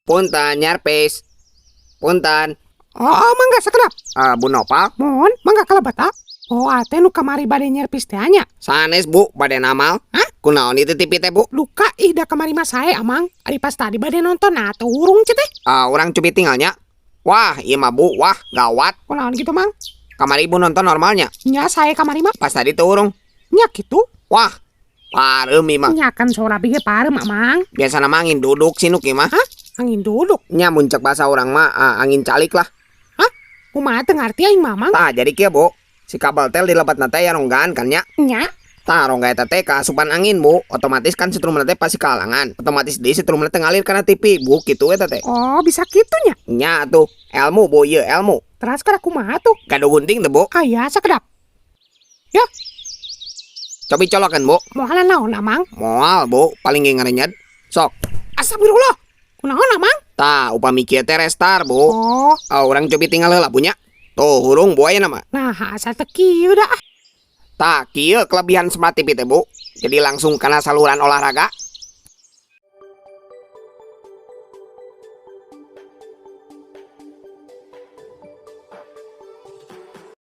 Punten, nyervis. Punten. Oh, mangga, sakedap. Ah, Bu Nopal. Mohon, mangga kalebet, ah. Oh, ate nu kamari bade nyervis teh nya. Sanes, Bu, bade namal. Hah? Kunaon itu TV teh, Bu? Duka ih, da kamari mah sae, Amang. Ari pas tadi bade nonton, nah tuh hurung teh. Ah, urang cobi tingal nya. Wah, ieu mah, Bu, wah, gawat. Kunaon gitu, Mang? Kamari Ibu nonton normalnya. Nya, sae kamari mah. Pas tadi tuh urung. Nya kitu. Wah, pareum ieu mah. Nya kan suara bieu pareum, Amang. Biasa mah angin duduk sih nu kieu mah. Hah? Angin duduk. Nya, mun cek bahasa urang mah, ah, angin calik lah. Hah? Kumaha, teu ngarti aing mah, Mang. Tah, jadi kieu, Bu. Si kabel teh di lebetna teh ya ronggaan kan nya. Nya. Tah, rongga eta teh kaasupan angin, Bu. Otomatis kan setrumna teh pasti kahalangan. Otomatis di setrumna teh ngalir kana TV, Bu, kitu eta teh. Oh, bisa kitu nya. Nya tuh, ilmu, Bu, ieu ilmu. Terus kada kumaha tuh? Gaduh gunting teh, Bu? Aya, sakedap. Ya. Cobi colokan, Bu. Moal naon, Amang? Moal, Bu, paling ge ngarenyet. Sok. Astagfirullah. Kunaon, Amang? Tah, upami kieu teh restart, Bu. Oh. Oh, urang cobi tingal heula punya. Tuh, hurung, Bu, aya nama. Nah, asa teu kieu da ah. Tah, kieu kelebihan Smart TV teh, Bu. Jadi langsung kana saluran olahraga.